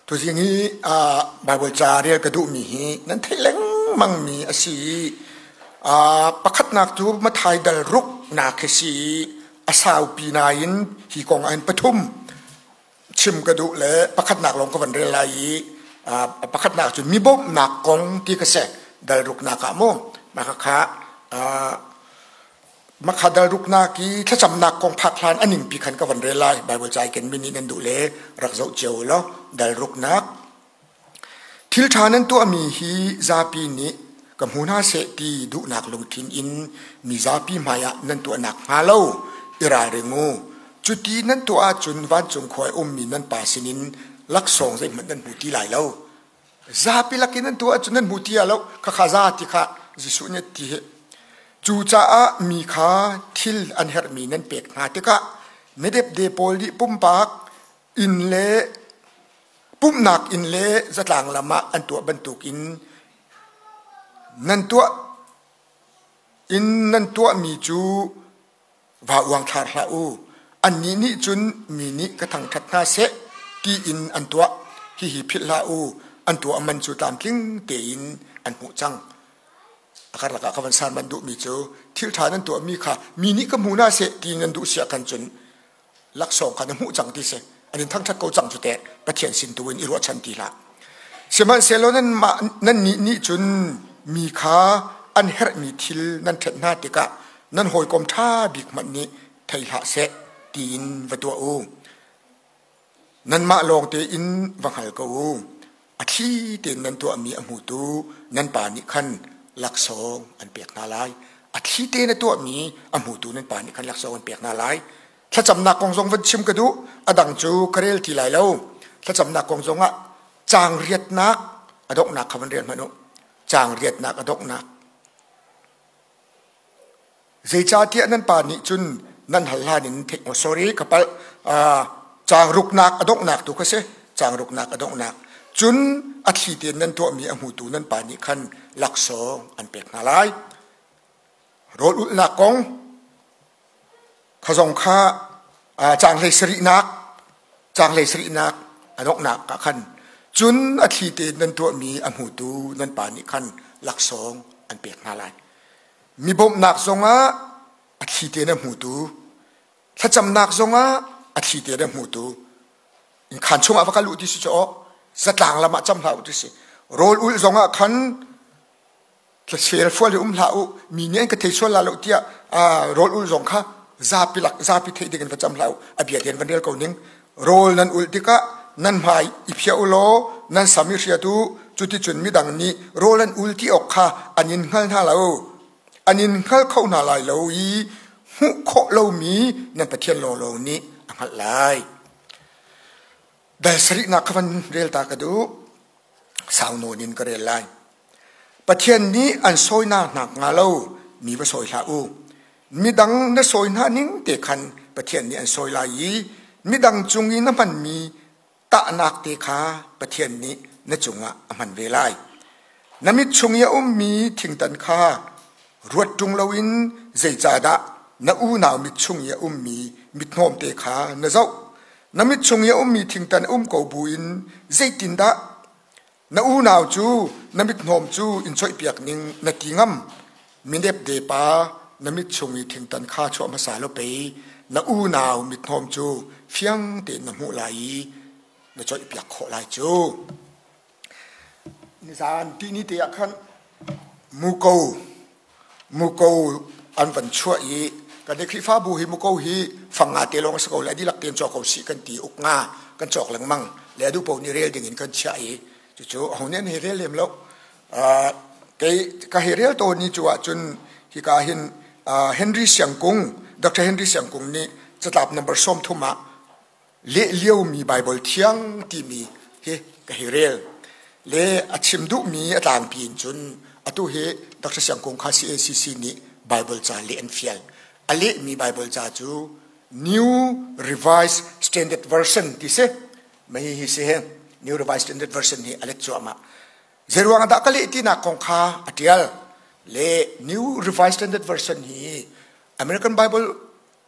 Tuzing hi Bible ca rel ka duhmi hi nan theih lengmangmi a si i pakhatnak cu Matthai dal ruknak hi si i a saupi nain hi kong ah hin pathum chim ka duh le pakhatnak lawng ka van rel lai i pakhatnak cu mi bawmhnak kong ti ka si dal ruknak ah mu mah kha Makha dal ruknak i thlacamnak kong phak hlan a ningpi khan ka van rel lai. Bible ca i kenmi nih nan duh le rak zoh cio u law dal ruknak. Thil ṭha nan tuahmi hi zapi nih ka hmu hna seh ti duhnak lungthin in mi zapi hmaiah nan tuahnak hnga lo i ralring u. Cuti nan tuah ahcun vancung khua i ummi nan Pa sinin laksawng zeihmanh nan hmu ti lai lo. Zapi lakin nan tuah ahcun nan hmu ti lo khakha za ti kha Jesuh nih ti hi. Cucaah mi kha thil an herhmi nan pek hna tikah medepde pawl nih pumpak inn le pumhnak inn le zatlang lam ah an tuah bantukin nan tuah in nan tuahmi cu Va uangthlar hlah u. Annih nih cun mi nih ka thangṭhat hna seh tiin an tuah. Hihi philh hlah u. An tuah man cu tlamtling tein an hmuh cang. A karlak ah ka van san man duhmi cu thil ṭha nan tuahmi kha mi nih ka hmu hna seh ti nan duh siah khan cun laksawng kha na hmuh cang ti si. An in thangṭhat ko cang cu teh Pathian sin tu in i ruahchan ti hlah. Sihmanhsehlaw nanmah nannih nih cun mi kha an herhmi thil nan ṭhenh hna tikah nan hawikom ṭha bik hmanh nih thei hlah seh tiin va tuah u. Nanmah lawng tein va hngal ko u. A thli tein nan tuahmi a hmutu nan pa nih khan laksawng an pek hna lai. A thli tein a tuahmi a hmutu nan pa nih khan laksawng an pek hna lai. Thlacamnak kong zong van chim ka duh. A dang cu ka rel ti lai lo. Thlacamnak kong zongah caang riatnak a donghnak kha van rel hmanh u. Caang riatnak a donghnak. Zeicahtiah nan pa nih cun nan hal hlan in theih oh, sorry ka palh caang ruknak a donghnak tu kha si caang ruknak a donghnak cun a thli tein nan tuahmi a hmutu nan pa nih khan laksawng an pek hna lai rawl ulhnak kong Kha zong kha caanghlei sarihnak caanghlei sarihnak a donghnak ah khan cun a thli tein nan tuahmi a hmutu nan pa nih khan laksawng an pek hna lai. Mi bawmhnak zongah a thli tein a hmutu, thlacamnak zongah a thli tein a hmutu, khaan chungah va kal u ti si cu aw, zatlang lam ah cam hlah u ti si. Rawl ulh zongah khan Tlasel fual hi um hlah u mi nih an ka thei sual la lo tiah rawl ul zong kha zapi lak zapi theih ding in va cam hlah u a bia tein van rel ko ning rawl nan ul tikah nan hmai i phiah u law nan sam i hriat u cuticun midang nih rawl an ul ti awk kha an in hngal hna lo an in hngal kho hna lai lo i hmuh khawh lomi nan Pathian lawnglawng nih a hngalh lai dal sarihnak kha van rel ta ka duh sau nawn in ka rel lai Pathian nih an sawi hna hnga lo mi va sawi hlah u. Midang na sawi hna ning te khan Pathian nih an sawi lai i midang cung i na hmanmi tahnak te kha Pathian nih na cungah a hman ve lai. Na mit chung i a ummi thingtan kha ruat ṭung loin zeicahdah na unau mit chung i a ummi mithnawm te kha na zoh? Na mit chung i a ummi thingtan a um ko buin zeitindah Na unau cu na mithnawm cu in choihpiak ning na ti ngam. Minepde pa na mit chung i thingtan kha chuah hmasa law pei na unau mithnawm cu fiang tein na hmuh lai i na choihpiak khawh lai cu. Nizaan tihni te ah khan muko muko an van chuah i kan i Khrihfabu hi muko hi fang nga te lawng a si ko le a dihlak tein cawk ko sih kan ti uk nga kan cawk lengmang le a duh paoh nih rel ding in kan chiah i cucu aho nih an hei rel lem lo kei ka hei rel tawn ni cu ahcun hika hin Henry Siangkung Dr. Henry Siangkung nih catlap number 30 ah leh liomi Baibal thiang timi hi ka hei rel. Le a chim duhmi a tlangpi in cun atu hi Dr. Siang Kung kha CACC nih Baibal ca leh an fial. A lehmi Baibal ca cu New Revised Standard Version ti si. Mah hi si he New Revised Standard Version hi a let cuahmah. Zeiruang dah ka leh tinak kong kha a tial. Le New Revised Standard Version hi American Bible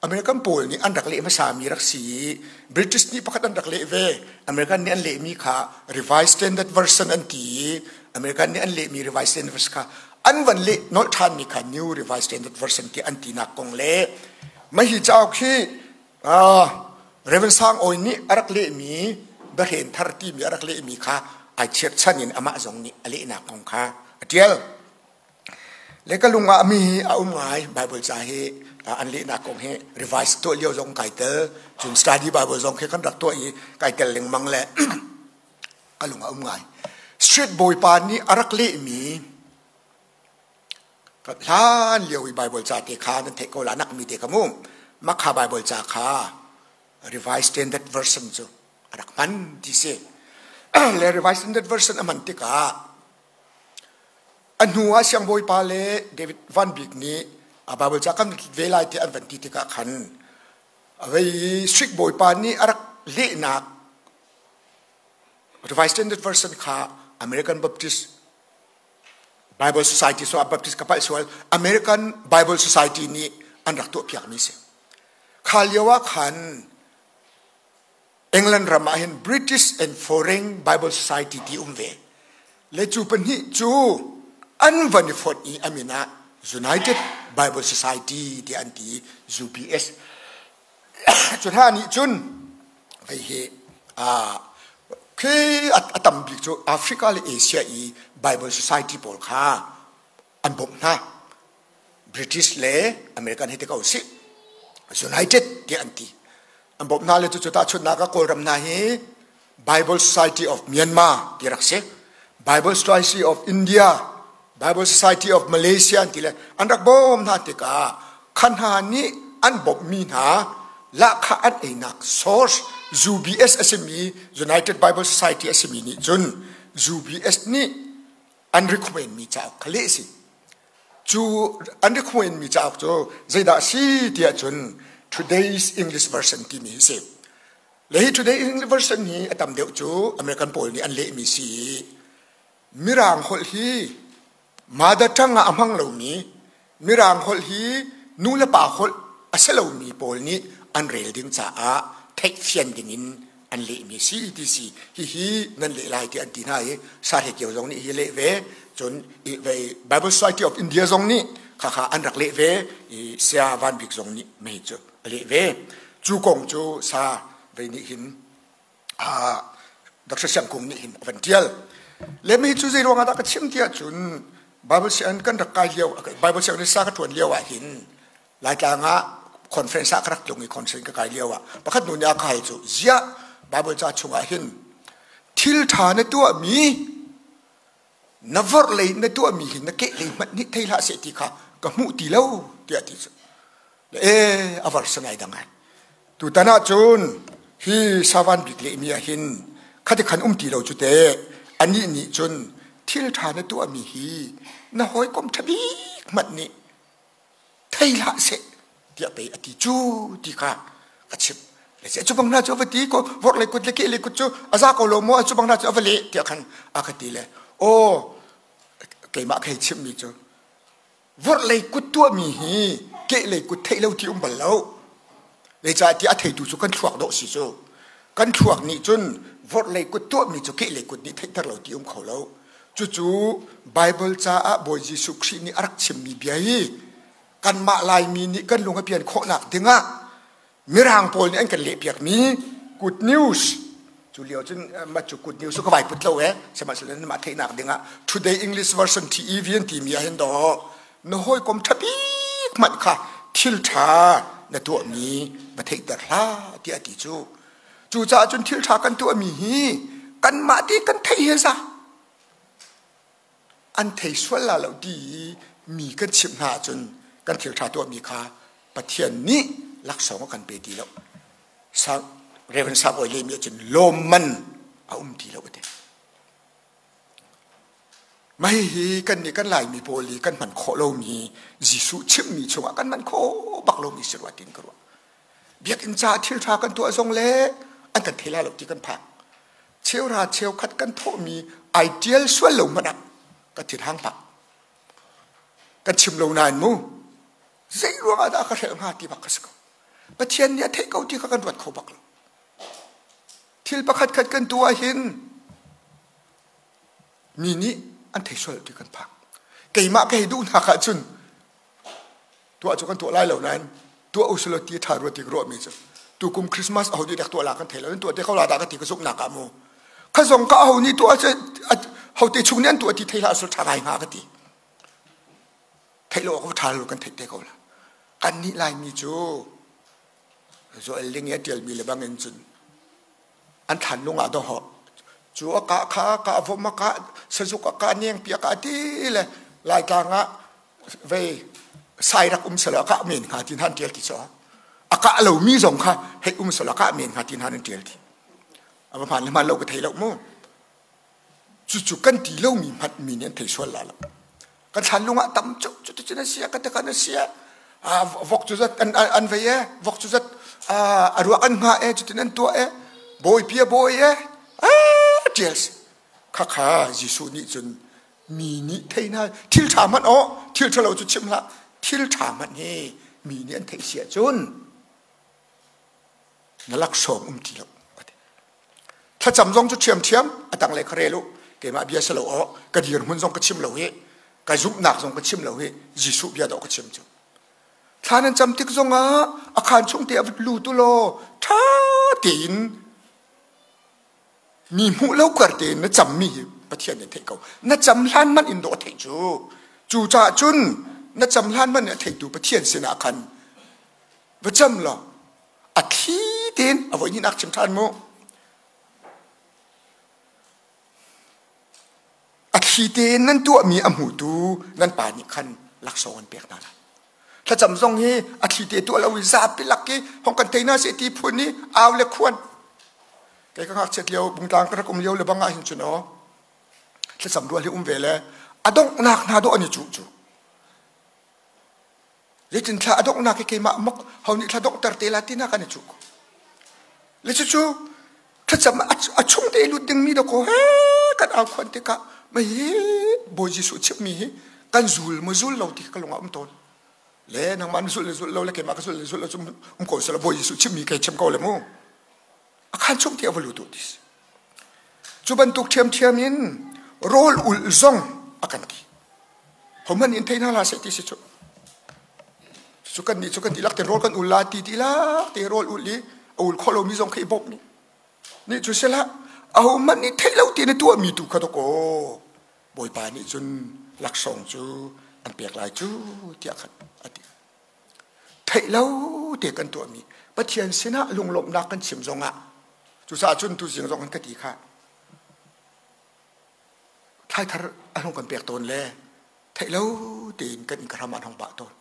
American pawl nih an rak leh hmasami rak si i British nih pakhat an rak leh ve. American nih an lehmi kha Revised Standard Version an ti i American nih an lehmi Revised Standard Version kha an van leh nolh ṭhanmi kha New Revised Standard Version ti an tinak kong le mah hi cauk hi Reverend Sang Awi nih a rak lehmi Biahren Thar timi a rak lehmi kha ai chirhchan in amah zong nih a lehnak kong kha a ṭial. Le ka lung ah mi hi a um ngai Bible ca hi an lehnak kong hi revise tuah lio zong kai tel cun study Bible zong khi kan rak tuah i kai tel lengmang le ka lung a um ngai. Street bawipa nih a rak lehmi hlan lio i Bible ca te kha nan theih ko la nak mi te kha mu makha Bible ca kha Revised Standard Version cu a rak hman ti si. Le Revised Standard Version a hman tikah A hnu ah siangbawipa le David Van Bik nih a Baibal ca kan ve lai ti an van ti tikah khan vei Strict bawipa nih a rak lehnak Revised Standard Version kha American Baptist Bible Society so Baptist ka palh sual American Bible Society nih an rak tuahpiakmi si. Kha lio ah khan England ram ah hin British and Foreign Bible Society ti um ve. Le cu pahnih cu an van i fonh i a min ah United Bible Society ti an ti UBS. Cu hna nih cun hei hi khi a tam bik cu Africa le Asia i Bible Society pawl kha an bawmh hna. British le American hi ti ko sih United tiah an ti an bawmh hna le cucu tahchunhnak ah Kawlram hna hi Bible Society of Myanmar ti rak si Bible Society of India Bible Society of Malaysia an ti le an rak bawm hna tikah kha hna nih an bawmhmi hna lahkhah an einak source UBS a simi United Bible Society a simi nih cun UBS nih an recommend mi cauk kha leh si Cu an requirement mi cauk cu zeidah a si tiah cun Today's English Version timi hi si. Le hi Today's English Version hi a tam deuh cu American pawl nih an lehmi si i Mirang holh hi mother tongue ah a hmang lomi Mirang holh hi nu le pa holh a si lomi pawl nih an rel ding caah theihfian ding in an lehmi si ti si hihi nan leh lai ti an ti hna i Sahre Kio zong nih hi leh ve cun Bible Society of India zong nih khakha an rak leh ve i Saya Van Bik zong nih mei cu a leh ve cu kong cu sa vei nih hin Dr. Siang Kung nih hin a van tial le mi cu zei ruangah dah ka chim tiah cun Bible sianginn kan rak kai lio Bible sianginn sa ka ṭuan lio ah hin Laitlang ah conference ah ka rak tlung i conference ka kai lio ah pakhat nu nih a ka hal cu ziah Bible ca chungah hin thil ṭha na tuahmi na vorh lei na tuahmi hi na keh lei hmanh nih thei hlah seh ti kha ka hmuh ti lo tiah ti cu e a var sangai dang ai tutan ah cun hi savan bik lehmi ah hin khati khan um ti lo cu te anih nih cun thil ṭha na tuahmi hi na hawikom ṭha bik hmanh nih thei hlah seh tiah pei a ti cu ti kha ka chimh le cu bang hna cu a va ti ko vorh lei kut le keh lei kut cu a za ko lo maw cu bang hna cu a va leh tiah khan a ka ti le aw keimah ka hei chimhmi cu vorh lei kut tuahmi hi keh lei kut theih lo ti um bal lo zeicahtiah a theitu cu kan thluak dawh si cu kan thluak nih cun vorh lei kut tuahmi cu keh lei kut nih theihter lo ti um kho lo Cucu Baibal caah Bawi Jesuh Khrih nih a rak chimmi bia hi kanmah Laimi nih kan lung a pian khawhnak dingah Mirang pawl nih an kan lehpiakmi good news cu lio cun mah cu good news cu ka vai put lo eh sihmanhsehlaw mah theihnak dingah Today English Version TEV an timi ah hin dawh na hawikom ṭha bik hmanh kha thil ṭha na tuahmi va theihter hlah tiah a ti cu Cucaah cun thil ṭha kan tuahmi hi kanmah ti kan theih he za an thei sual la lo ti i mi kan chimh hna ahcun kan thil ṭha tuahmi kha Pathian nih laksawng a kan pe ti lo. Reverend Sang Awi lehmi ahcun lawmman a um ti lo a ti. Mah hihi kannih kan Laimi pawl i kan hman khawh lomi Jesuh chimhmi chungah kan hman khawh bak lomi si rua tiin ka ruah. Biakinn caah thil ṭha kan tuah zong le an kan thei lai lo ti kan phang. Cheuhra cheukhat kan thawhmi ai ṭial sual lo hmanh ah kan thinhang hlah. Kan chim lo nain mu zei ruangah dah ka hrelh hnga ti bak ka si ko. Pathian nih a theih ko ti kha kan ruat kho bak lo. Thil pakhat khat kan tuah hin mi nih an thei sual ti kan phang. Keimah ka hei duh hnak ahcun tuah cu kan tuah lai lo nain tuah usulaw ti ṭha rua ti ka ruahmi cu tukum Christmas aho nih dek tuah la kan thei lo nan tuah te ko la dah ka ti ka zumhnak ah mu kha zong ka aho nih tuah ho te chung nih an tuah ti thei hlah sul ṭha ngai hnga ka ti theih lo awk ṭha lo kan theih te ko la kan nih laimi cu Joel ling i a ṭialmi le bangin cun an thlan lung ah dawhawh cu a kah kha a kah vom a kah sazuk a kah nengpi a kah ti le laitlang ah vei sai rak um selaw a kah men hnga ti hna an ṭial ti cu a kah lomi zong kha hei um selaw a kah men hnga ti hna an ṭial ti a va hmaan le hmaan lo ka thei lo mu Cucu kan ti lomi hmanh mi nih an thei sual la lo. Kan thlan lung ah tam cu cuticun a sia ka tekan a sia vok cu zat an an vei e vok cu zat a ruak an hnga e cutin an tuah e bawipi a bawi e a ṭial si khakha Jesuh nih cun mi nih thei hna thil ṭha hmanh aw thil ṭhalo cu chim hlah thil ṭha hmanh hi mi nih an theih si ahcun na laksawng um ti lo thlacam zong cu ṭhiamṭhiam a tanglei kha rel u keimah bia si lo aw ka dirhmun zong ka chim lo hi ka zumhnak zong ka chim lo hi Jesuh bia dawh ka chim cu thla nan cam tik zongah a khaan chung te a lu tu law ṭha tein mi hmuh lo kar tein na cammi hi Pathian nih theih ko na cam hlan man in dawh a theih cu cu caah cun na cam hlan man in a theitu Pathian sinah khan va cam law a thli tein a voi hnihnak chim ṭhan mu a thli tein nan tuahmi a hmutu nan pa nih khan laksawng an pek hna lai thlacam zong hi a thli te tuah lo i zapi lak i hong kan tei hna seh ti phun i au le khuan kei ka ngakchiat lio bungtlang ka rak um lio le bang ah hin cun aw thlacam rual hi um ve le a donghnak hna dawh an i cuh cu Zeitin thla a donghnak hi keimah mok ho nih thla donghter te la ti na kan i cuh ko. Le cucu thlacam a chung te lut dingmi dakaw he kan au khuan tikah mei hi Bawi Jesuh chimmi hi kan zul maw zul lo ti ka lung ah um tawn. Le nangmah na zulh le zulh lo le keimah ka zulh le zulh lo cu um ko seh Bawi Jesuh chimmi kei chim ko le mu. A khan chung ti a va lut ti si. Cu bantuk ṭhiamṭhiam in rawl ulh zong a kan ti. Hohmanh nih in thei hna hlah seh ti si cu. Cu kan nih cu kan dihlak te rawl kan ul la ti dihlak te rawl ul i a ul khawh lomi zong kha i bawmh ni. Nih cu sila ahohmanh nih theih lo ti na tuahmi tu kha dawkaw Bawipa nih cun laksawng cu an pek lai cu tiah khan a ti. Theih lo te kan tuahmi Pathian sinah lunglawmhnak kan chim zongah cucaah cun tuzing zong kan ka ti kha thlaithar an hung kan pek tawn le theih lo tein kan inn ka hram ah an hung bah tawn.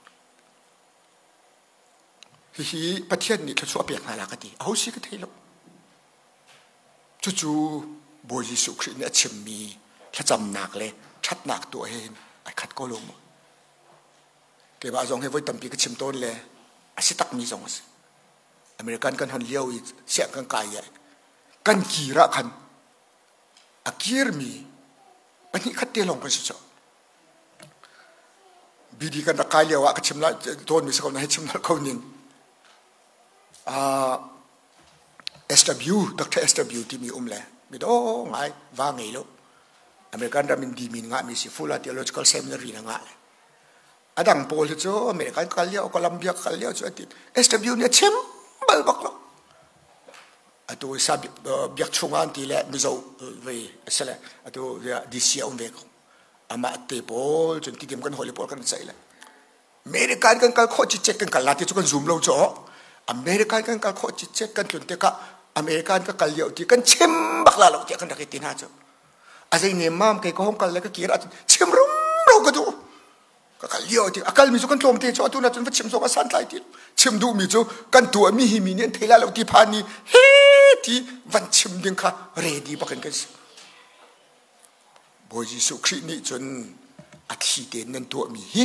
Hihi Pathian nih thluachuah pek hna la ka ti. Aho si ka thei lo. Cucu Bawi Jesuh Khrih nih a chimmi thlacamnak le ṭhatnak tuah he hin ai khat ko lo maw? Keimah zong hi voi tampi ka chim tawn le a si takmi zong a si. American kan hon lio i siang kan kai i kan kir ah khan a kirmi pahnih khat te lawng kan si cu. BD kan rak kai lio ah ka chim la tawnmi si ko na hei chim nalh ko ning. Uh, SW, Dr. SW timi um le mi do ngai va ngei lo. American ram in dimin ngah mi si Fuller Theological Seminary na ngah le. A dang pawl hi cu American kal lio Columbia kal lio cu ati SW nih a chim bal bak lo. Atu sa biak chung an ti le Mizo ve a si le atu DC a um ve ko. Amah te pawl cun tidim kan hawile pawl kan ceih le American kan kal khawh cicek kan kal la ti cu kan zum lo cu American kan kal khawh cicek kan tlun tikah American ka kal lio ti kan chim bak la lo tiah kan rak i ti hna cu a zei nem mam kei ka hong kal le ka kir ahcun chim rum ro ka duh ka kal lio ti a kalmi cu kan tlawm te cu atu na cun va chim zong a santlai ti chim duhmi cu kan tuahmi hi mi nih an thei lai lo ti phan ni he ti van chim ding kha ready bak in kan si Bawi Jesuh Khrih nih cun a thli tein nan tuahmi hi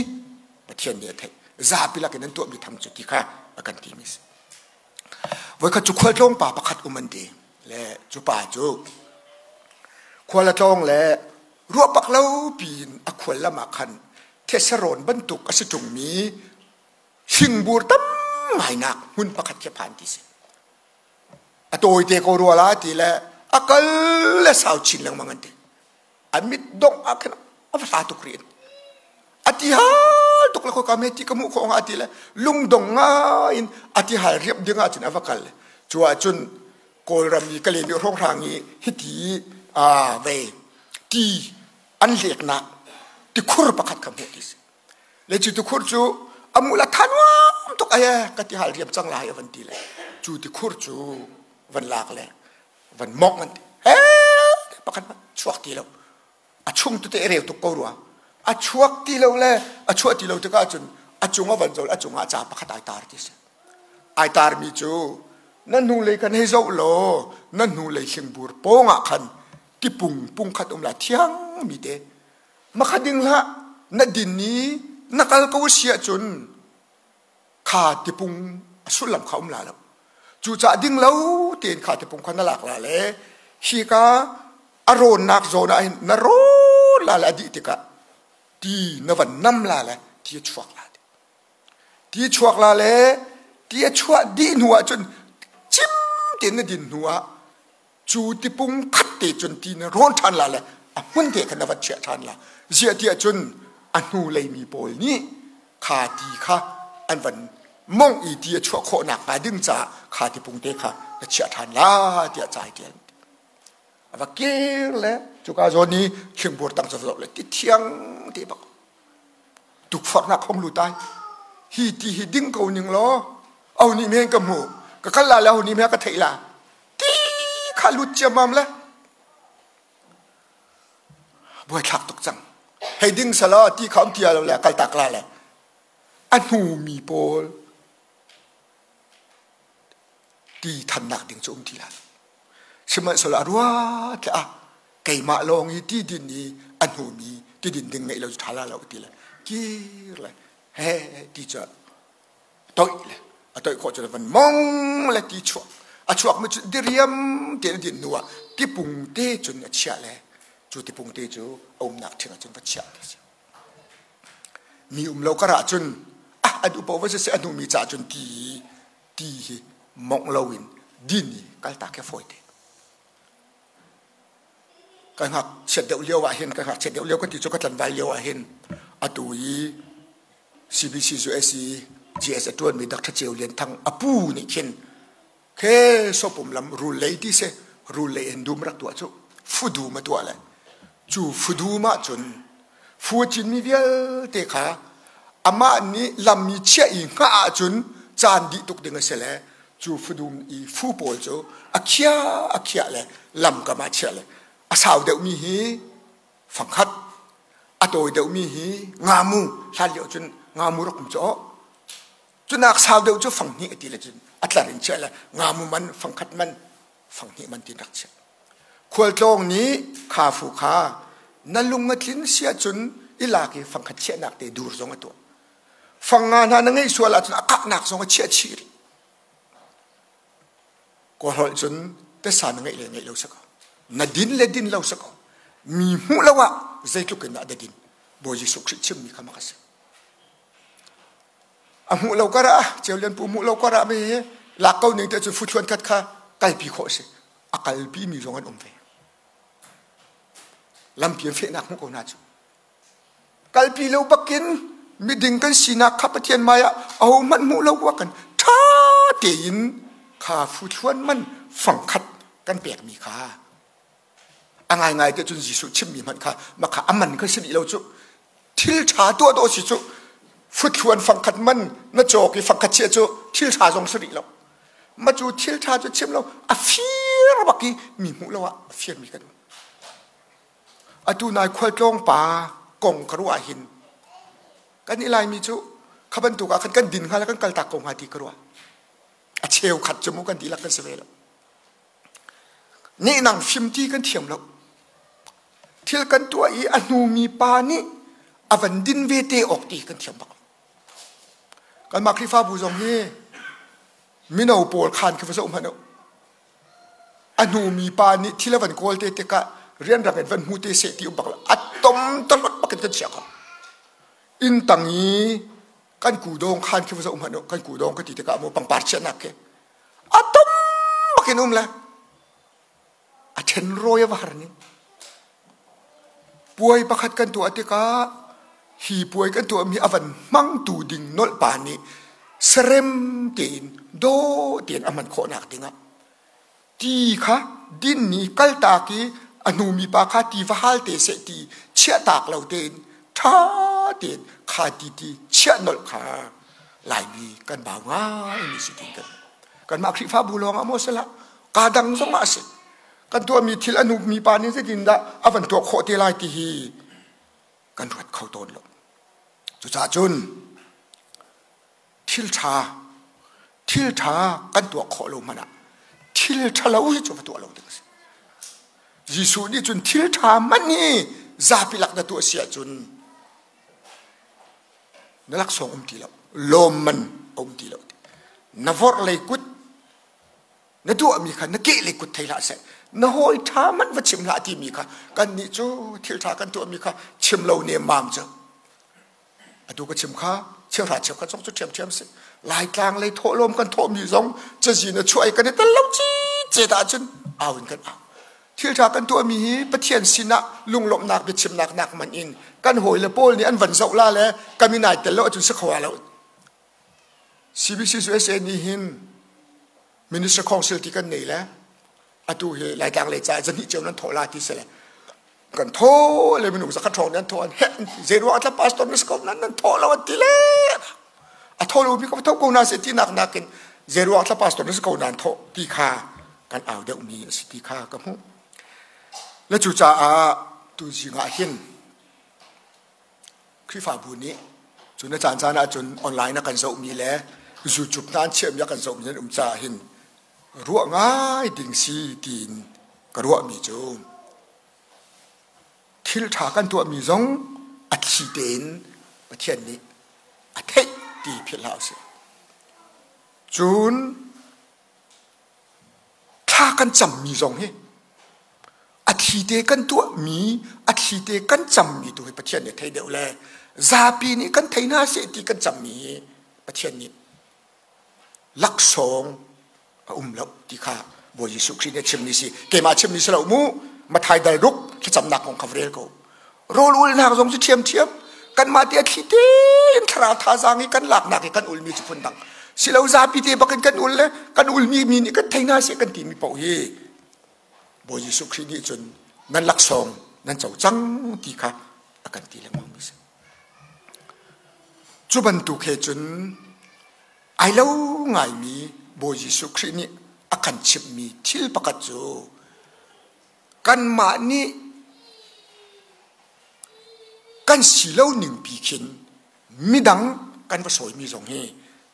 Pathian nih a theih zapi lakin nan tuahmi tham cu ti kha a kan timi si voikhat cu khualtlawng pa pakhat um an ti le cu pa cu khual a tlawng le ruah bak lo piin a khual lam ah khan theserawn bantuk a si ṭungmi hlingbur tam ngainak hmun pakhat khi phan ti si. A tawite ko rua la ti le a kal le sau chin lengmang an ti. A mit dongh ah khin a va hla tuk rih. A ti hal tuk le khoika me ti ka hmuh khawh hnga ti le lungdong ngai in a ti hal riap ding ah cun a va kal. Cu ah cun Kawlram i Kalaymyo hrawnghrang i hiti ve ti an leknak tikhur pakhat kha hmuh ti si. Le cu tikhur cu a mul a tha nuam tuk ai ka ti hal riam cang lai a van ti le cu tikhur cu van lak le van mongh an ti. He pakhat chuak ti lo. A chung tete reu tuk ko rua. A chuak ti lo le a chuah ti lo tikah cun a cung a van zol a cungah ca pakhat ai tar ti si. Ai tarmi cu na hnulei kan hei zoh law na hnulei hlingbur pawng ah khan tipung pungkhat um la thiang mi te makha ding hlah na din i na kal ko si ahcun kha tipung a sullam kha um la lo cucaah ding lo tein kha tipung kha na lak la le hi ka a rawnnak zawn ah hin na rawn la le a dih tikah ti na van nam la le ti a chuak la Ti chuak la le ti a chuah dih hnu ah cun cim tein na din hnu ah cu tipung khat te cun ti na rawn ṭhan la le a hmun te khan na va chiah ṭhan la. Ziah tiah cun a hnu lei mi pawl nih kha ti kha an van mongh i ti a chuah khawh nakhnga ding caah kha tipung te kha na chiah ṭhan la tiah ca ai ṭial. A va kir le cuka zawn i thingbur tang cu va zoh le ti thiang te bak Tukforhnak hong lut ai. Hi ti hi ding ko ning law au nih men ka hmu ka kal la le au nih me ka theih la ti kha lut ciammam le buai thlak tuk cang hei ding sala ti kha um ti lo le kal tak la le a hnu mi pawl ti thannak ding cu um ti la Sihmanhsehlaw a ruat le ah keimah lawng i ti din i a hnumi ti din ding ngeih lo cu ṭha la lo ti le kir le he ti cu toih le a toih khawh cu van mong le ti chuak a chuak mi cu diriam tein a din hnu ah tipung te cun a chiah le cu tipung te cu a umnak ṭhing ah cun va chiah ti si. Mi um lo kar ah cun ah a duh paoh va siseh a hnumi caah cun ti ti hi mongh loin din i kaltak hi a fawi te. Ka ngakchiat deuh lio ah hin ka ngakchiat deuh lio ka ti cu ka tlanval lio ah hin atu i CBC US i GS a ṭuanmi Dr. Ceu Lian Thang a pu nih khin khe sopum lam rul lei ti si rul lei in dum rak tuah cu fudum a tuah le cu fudum ah cun fu a cinmi vialte kha amah nih lammi chiah i hngah ahcun caan dih tuk ding a si le cu fudum i fu pawl cu a khia a khiah le lam kam ah chiah le a sau deuhmi hi fangkhat a tawi deuhmi hi ngamu hlan lio cun ngamu rak um cu cunak sau deuh cu fanghnih a ti le cun a tlar in chiah le ngamu man fangkhat man fanghnih man tin rak chiah Khualtlawng nih kha fu kha na lung a tlin si ahcun i lak i fangkhat chiahnak te dur zong a tuah. Fang nga hna na ngeih sual ahcun a kahnak zong a chiah chih rih. Kawlholh cun tesa na ngeih le ngeih lo si ko. Na din le din lo si ko. Mi hmuh lo ah zeitluk in dah na din. Bawi Jesuh Khrih chimmi kha mak a si. A hmuh lo kar ah Ceu Lian Pu hmuh lo kar ah mi lak ko ning te cu futhluan khat kha kalpi khawh a si. A kalpi mi zong an um ve. Lampi an fehnak hmuh ko hna cu. Kalpi lo bakin miding kan sinak kha Pathian hmai ah ahohmanh hmuh lo kan ṭha tein kha futhluan man fangkhat kan pekmi kha a ngaingai te cun Jesuh chimmi hmanh kha makha a man kha si rih lo cu thil ṭha tuah dawh si cu futhluan fangkhat man na cawk i fangkhat chiah cu thil ṭha zong si rih lo ma cu thil ṭha cu chim lo a fir bak i mi hmuh lo ah a firmi kan um atu nai khualtlawng pa kong ka ruah hin kan i laimi cu kha bantuk ah khan kan din hnga le kan kaltak ko hnga ti ka ruah a cheu khat cu mu kan dihlak kan si ve lo Nehnang fim ti kan thiam lo. Thil kan tuah i a hnumi pa nih a van din ve te awk ti kan thiam bak lo. Kanmah Khrihfabu zong hi mino pawl khan khi va zoh hmanh u. A hnumi pa nih thil a van kawl te tikah rianrang in van hmu te seh ti um bak lo. A tom talot bak in kan chia kho. Inn tang i Kan kudawng khan khi va zoh hmanh u. Kan kudawng ka ti tikah mu pangpar chiahnak khi a tam bakin um le a ṭhen rawi a va har ning. Puai pakhat kan tuah tikah hi puai kan tuahmi a van hmangtu ding nolh pa nih serem tein dawh tein a hman khawhnak dingah ti kha din ni kaltak i a hnumi pa kha ti va hal te seh ti chiahtak lo tein ṭha tein kha ti ti chiah nolh kha Laimi kan bau ngaimi si tin kan kanmah Khrihfabu lawng ah maw si hlah kaa dang zong ah a si. Kan tuahmi thil a nukmi pa nih zeitindah a van tuah khawh te lai ti hi kan ruat kho tawn lo. Cucaah cun thil ṭha thil ṭha kan tuah khawh lo hmanh ah thil ṭhalo hi cu va tuah lo ding a si. Jesuh nih cun thil ṭha hmanh hi zapi lak na tuah si ahcun na laksawng um ti lo, lawmman a um ti lo. Na vorh lei kut na tuahmi kha na kehlei kut thei hlah seh na hawi ṭha hmanh va chim hlah timi kha kannih cu thil ṭha kan tuahmi kha chim lo nemmam cu atu ka chim kha cheuhra cheukhat zong cu ṭhiamṭhiam si Laitlang lei thawhlawm kan thawhmi zong cazin a chuah i kan i tel lo ci cet ahcun au in kan au thil ṭha kan tuahmi hi Pathian sinah lunglawmhnak biachimnak nak man in kan hawile pawl nih an van zoh la le kan min ai tel lo ahcun si kho lo CBC USA nih hin Minister Council ti kan nei le atu hi Laitlang lei caah zahnih cio nan thawh la ti si le kan thaw le minung zakhat hrawng nan thaw an heh zei ruang atla pastor na scope nan nan thaw lo an ti le a thaw lo mi ka tho ko na se ti nak nakin zei ruang atla pastor na scope nan thaw ti kha kan au deuh mi a si ti kha ka hmuh le cu caah tu zing ah hin Khrihfabu nih cu na caan caan ahcun online a kan zohmi le YouTube hna an chiahmi a kan zohmi an um caah hin ruah ngai ding si tiin ka ruahmi cu thil ṭha kan tuahmi zong a thli tein Pathian nih a theih ti philh hlah usih. Cun thla kan cammi zong hi a thli te kan tuahmi a thli te kan cammi tu hi Pathian nih a thei deuh le zapi nih kan thei hna seh ti kan cammi hi Pathian nih laksawng a um lo ti kha Bawi Jesuh Khrih nih a chimmi si keimah chimmi si lo mu Mathai dal ruk thlacamnak kong kha va rel ko rawl ulnak zong cu ṭhiamṭhiam kanmah te a thli tein thlarau thazaang i kan laknak i kan ulmi cu phundang silo zapi te bakin kan ul le kan ulmi mi nih kan thei hna seh kan timi paoh hi Bawi Jesuh Khrih nih cun nan laksawng nan co cang ti kha a kan ti lengmang mi si cu bantuk he cun ai lo ngaimi Bawi Jesuh Khrih nih a kan chimhmi thil pakhat cu kanmah nih kan si lo ning pi khin midang kan va sawimi zong hi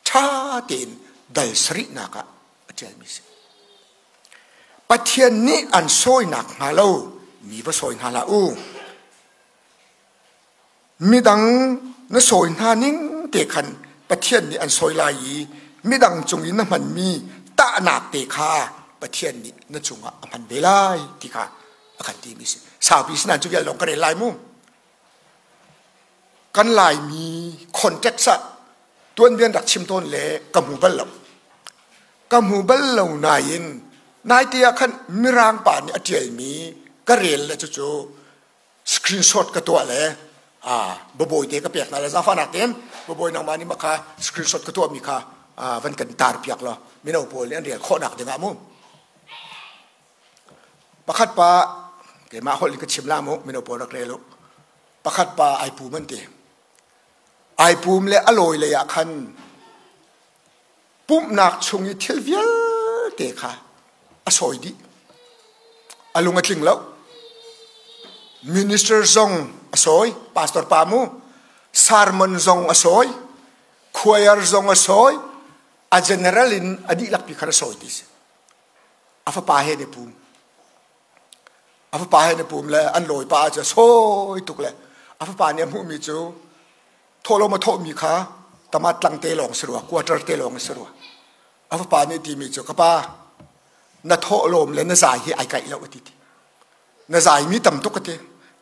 ṭha tein dal sarihnak ah a ṭialmi si. Pathian nih an sawinak hnga lo mi va sawi hna hlah u. Midang na sawi hna ning te khan Pathian nih an sawi lai i midang cung i na hmanmi tahnak te kha Pathian nih na cungah a hman ve lai ti kha a kan timi si. Saupi sinan cu vial lawng ka rel lai mu. Kan Laimi context ah tuanbian rak chim tawn le ka hmu bal lo. Ka hmu bal lo nain naite ah khan Mirang pa nih a ṭialmi ka rel le cucu screenshot ka tuah le babawi te ka pek hna le zaangfahnak tein babawi nangmah nih mah kha screenshot ka tuahmi kha van kan tar piak law mino pawl nih an rel khawhnak dingah mu pakhat pa keimah holh in ka chim la mu mino pawl rak rel u pakhat pa ai pum an ti ai pum le a lawi lei ah khan Pumhnak chung i thil vialte kha a sawi dih. A lung a tling lo. Minister zong a sawi, pastor pa mu. Sermon zong a sawi, choir zong a sawi, a general in a dihlak pi khan a sawi ti si. A fapa he ne pum. A fapa he ne pum le an lawi pa cu a sawi tuk le a fapa nih a hmuhmi cu Thawhlawm a thawhmi kha tamat tlang te lawng si rua, quarter te lawng si rua. A fapa nih timi cu ka pa na thawhlawm le na zai hi ai kaih lo a ti ti. Na zai mi tam tuk a ti.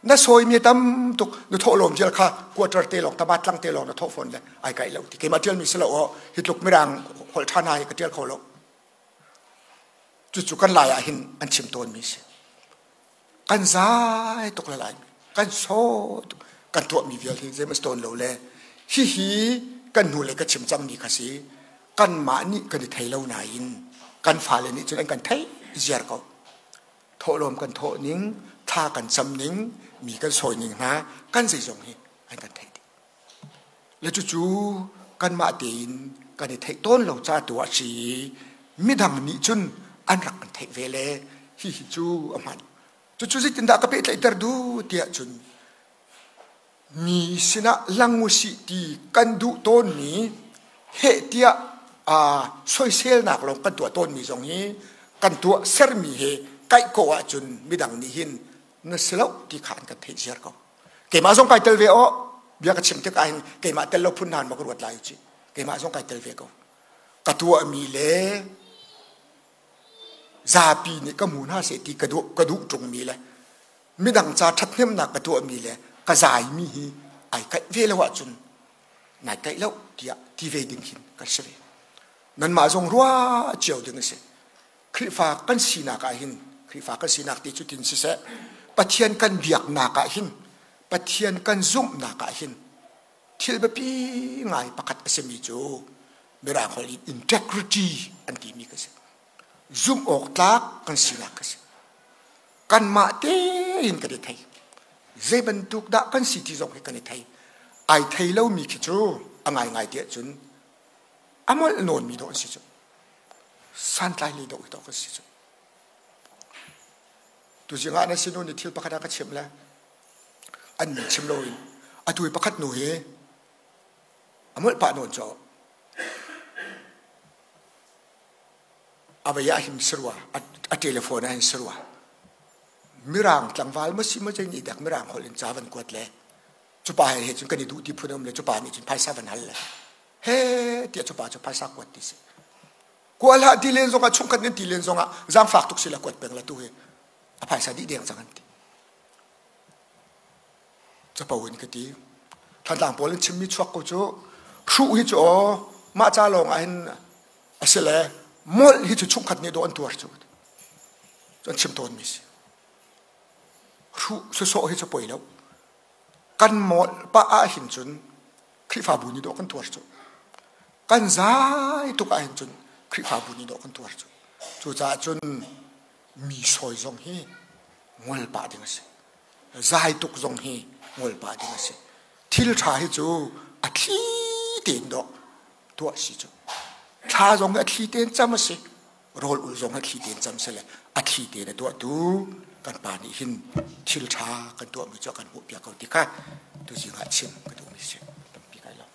Na sawi mi tam tuk na thawh lawm vial kha quarter te lawng tabat tlang te lawng na thawh fawn le ai kai lo ti. Keimah tial mi si lo aw hi tluk mirang holh tha hna hi ka tial kho lo. Cucu kan lai ah hin an chim tawn mi si. Kan zai tuk le lai kan saw tuk kan tuah mi vial hi zei mas tawn lo le hihi kan hnu le ka chim cang mi kha si kanmah nih kan i thei lo nain kan fale nih cun an kan theih ziar ko. Thawhlawm kan thawh ning, thla kan cam ning, mi kan sawi ning hna kan zeizong hi an kan theih dih. Le cucu kanmah tein kan i theih tawn lo ca tu ah si midang nih cun an rak kan theih ve le hihi cu a hman. Cucu zeitindah ka pehtlaihter duh tiah cun mi sinah lang usih ti kan duh tawnmi heh tiah soiselnak lawng kan tuah tawnmi zong hi kan tuah sermi he kaih ko ahcun midang nih hin na si lo ti kha an kan theih ziar ko. Keimah zong kai tel ve aw bia ka chim tikah hin keimah tel lo phun hna ma ka ruat lai ci keimah zong kai tel ve ko. Ka tuahmi le zapi nih ka hmu hna seh ti ka duh ka duh ṭungmi le midang ca ṭhathnemnak ka tuahmi le ka zaimi hi ai kaih ve lo ahcun nai kaih lo tiah ti ve ding hin kan si ve. Nanmah zong ruah cio ding a si. Khrihfa kan sinak ah hin Khrihfa kan sinak ti cu tin siseh Pathian kan biaknak ah hin Pathian kan zumhnak ah hin thil biapi ngai pakhat a simi cu Mirang holh in integrity an timi ka si. Zumh awk tlak kan sinak ka si. Kanmah tein kan i thei. Zei bantuk dah kan si ti zong hi kan i thei. Ai thei lomi khi cu a ngaingai tiah cun a molh nawnmi dawh an si cu. Santlai le dawh hi dawh kan si cu. Tuzing ah na sinu nih thil pakhat a ka chimh le an min chim loin atu i pakhat nu hi a molh pah nawn caw a vei ah hin si rua a telephone ah hin si rua mirang tlangval ma si ma zei nih dek mirang holh in ca van kuat le cupa he he cun kan i duh ti phun um le cupa nih cun phaisa van hal le he tiah cupa cu phaisa kuat ti si kual hlah ti len zongah chungkhat nan ti len zongah zaangfak tuk si la kuat peng la tu hi a phaisa dih deng cang an ti capo in ka ti Thantlang pawl in chimmi chuak ko cu hruh hi cu aw mah ca lawng ah hin a si le molh hi cu chungkhat nih dawh an tuar cu an chim tawnmi si hruh sawsawh hi cu poi lo kan molh pah ah hin cun Khrihfabu nih dawh kan tuar cu kan zai tuk ah hin cun Khrihfabu nih dawh kan tuar cu cucaah cun mi sawi zong hi ngol pah ding a si zai tuk zong hi ngol pah ding a si thil ṭha hi cu a thli tein dawh tuah si cu thla zong hi a thli tein cam a si rawl ul zong a thli tein cam sele a thli tein a tuahtu kan pa nih hin thil ṭha kan tuahmi cu a kan hmuhpiak ko ti kha tuzing ah chim ka duhmi si tampi kai lo.